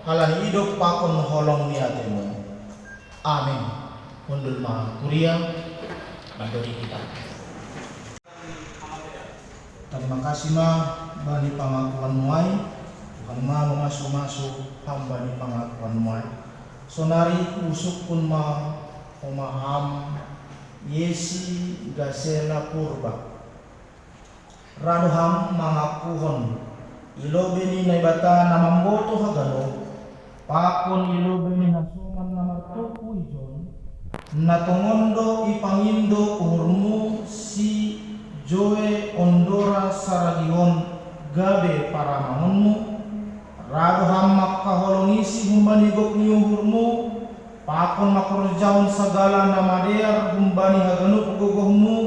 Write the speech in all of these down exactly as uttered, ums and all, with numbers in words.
Halani idop pakon holong ni atemu. Amin. Hundul ma kuria, mandoni hita. Tarima kasih ma bani pangakuanmu ai, Tuhan ma mamasu-masu ham bani pangakuanmu ai. Sonari usukkun ma homa ham Yesi Gasela Purba. Ra do ham mangakuhon i lobei ni Naibata na mamboto haganup, pakon i lobei ni hasoman na martumpu ijon, na tongon do ipangindo uhurmu si Joe Ondora Saragihon gabe paramangonmu, ra do ham mangkaholongisi humbani gok ni uhurmu, pakon mangkorjahon sagala na madear humbani haganup gogohmu,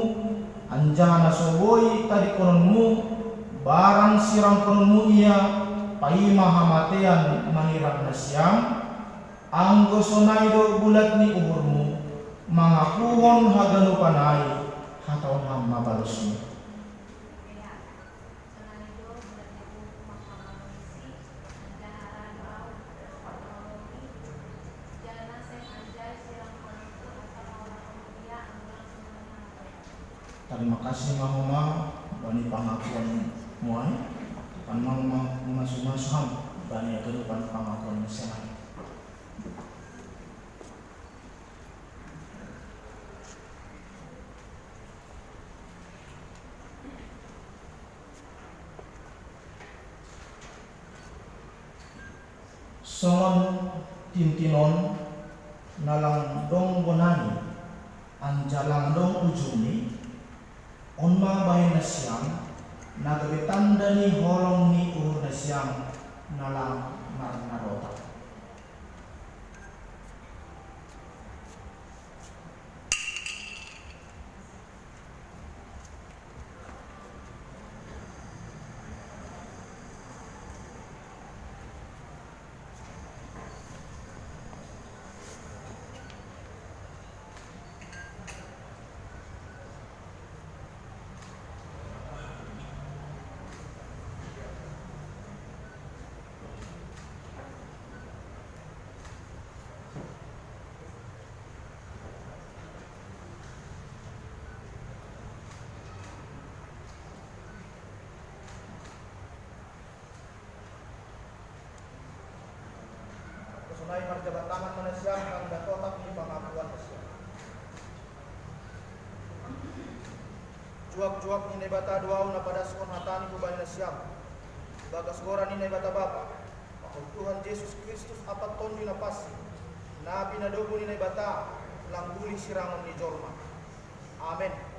anjaha na so boi tadingkononmu, barang sirangkononmu ia, paima hamatean manirang nasiam, anggo sonai do bulat ni uhurmu, mangakuhon haganupan ai, hatahon ham ma balosmu. Tarima kasih ma homa bani pangakuanmu ai. Tuhan ma mamasu-masu ham bani haganupan pangakuanmu sonai. Songon tintin on na lang dong gonani, anjaha lang dong ujungni, on ma bahen nasiam, na gabe tanda ni holong ni uhur nasiam na lang marnarota. Sonai marjabat tangan ma nasiam, tanda totap ni pangakuan nasiam. Juak-juak ni Naibata do ahu na padaskon hatani hubani nasiam, ibagas goran ni Naibata Bapa, pakon Tuhan Jesus Kristus ampa Tonduy Napansing, na pinadomu ni Naibata, lang bulih sirangon ni jolma. Amen.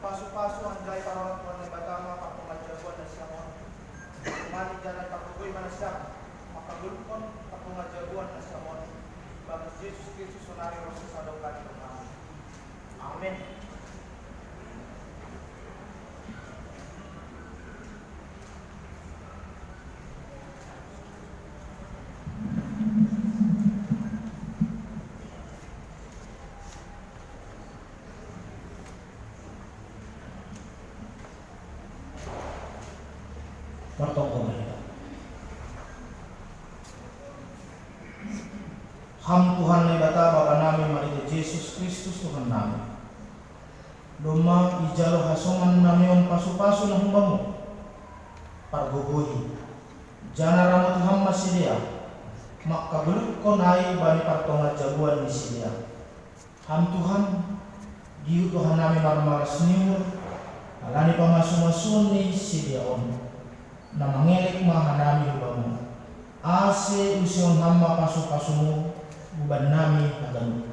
Pasu-pasu anjaha parorot ni Naibata ma partongan jabuan nasiam on. Mari jana pargogoi ma nasiam, mangkagoluhkon partongan jabuan nasiam on. Ibagas Jesus Kristus sonari ro sadokah ni rohami. Amen. Martonggo ma hita. Ham Tuhan Naibata Bapa nami marhite Jesus Kristus Tuhan nami. Domma ijalo hasoman nami on pasu-pasu na humbamu. Pargogoi. Jana ramoti ham ma sidea. Mangkagoluhkon ai bani partongan jabuan ni sidea. Ham Tuhan, dihut do hanami marmalas ni uhur, halani pamasu-masuon ni sidea on. Na mangelek ma hanami hu Bamu. Ase usehon Ham ma pasu-pasuMu, Uban nami haganup.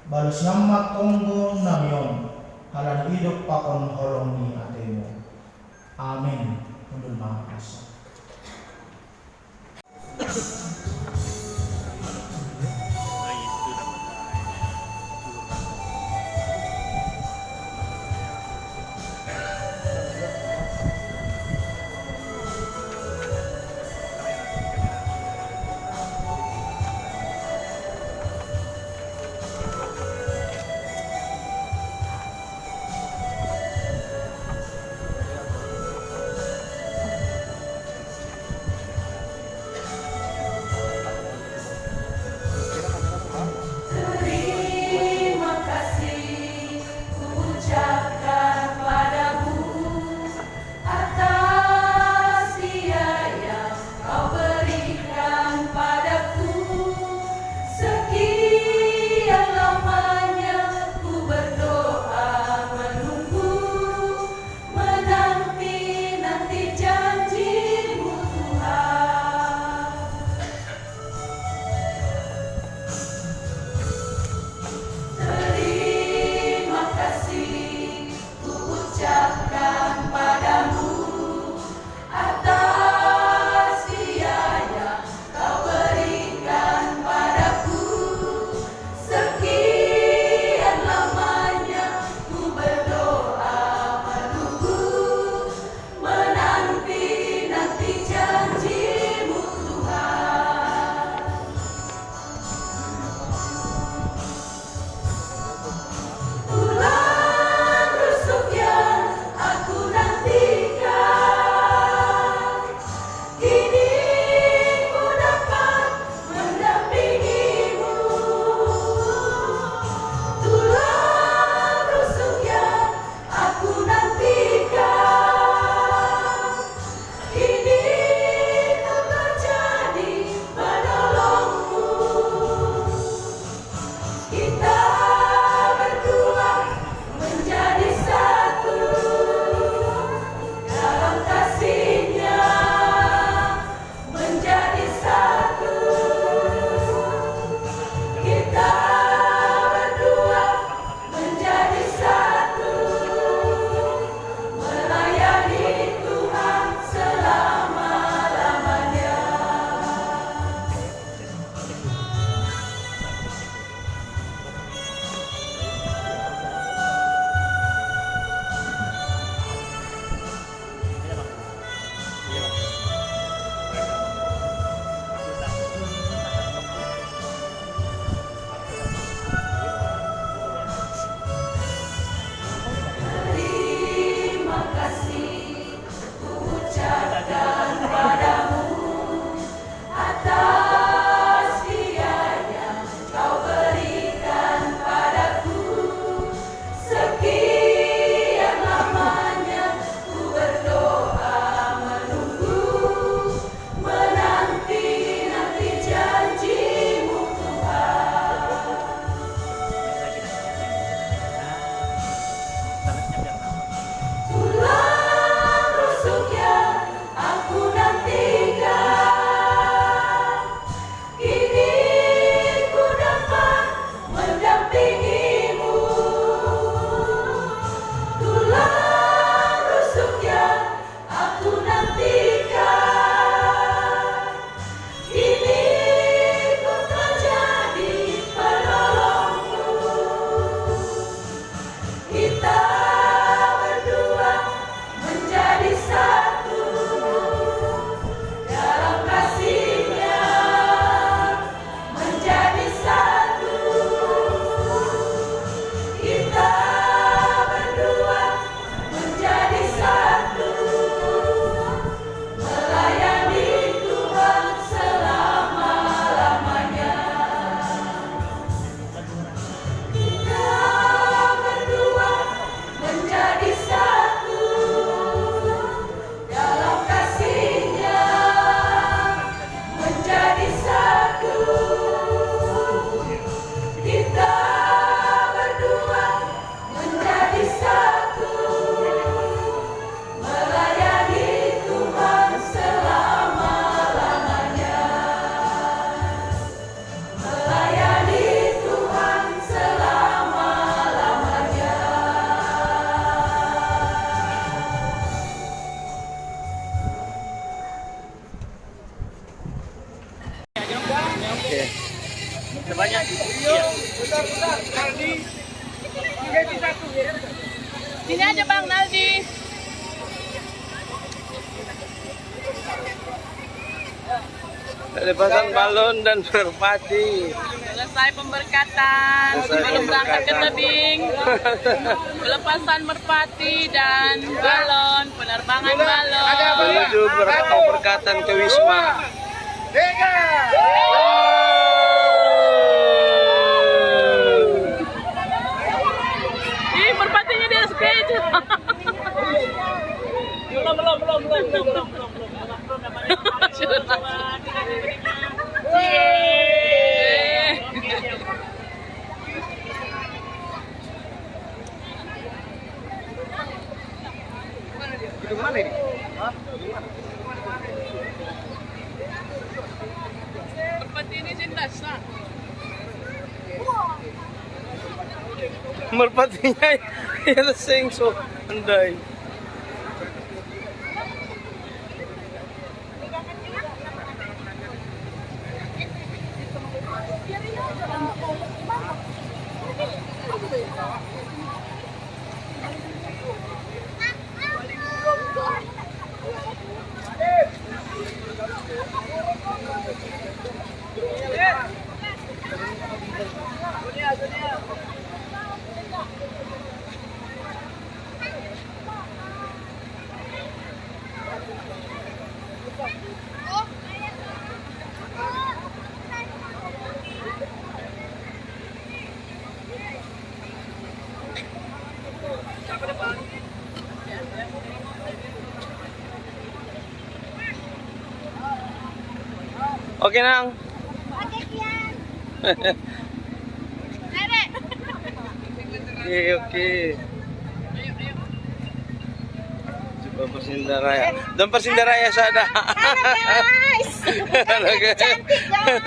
Balos ngamma tonggo nami on, halani idop pakon holong ni atemu. Amin. Hundul ma asa. Sebanyak. Iya. Sini aja, Bang Naldi. Pelepasan balon dan merpati. Selesai pemberkatan. Selesai pemberkatan. Sebelum berangkat ke tebing, pelepasan merpati dan balon, penerbangan balon. Menuju ber-, pemberkatan ke Wisma. Ih, merpatinya di atas meja. Belum, belum, belum, belum, belum, belum, belum, belum. Sudah. Yeay. Gedung mana ini? Hah? Gedung mana? Merpati ini cinta, Sa. Merpatinya ya sing so andai. Oke, Nang. Oke, Kian. Ayo, Dek. Oke, oke. Coba Persindaraya. Dan Persindaraya sada. Halo, guys. Halo, guys. Cantik, guys.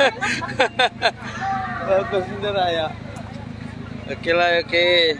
Bagus, Sindaraya. Oke lah, oke.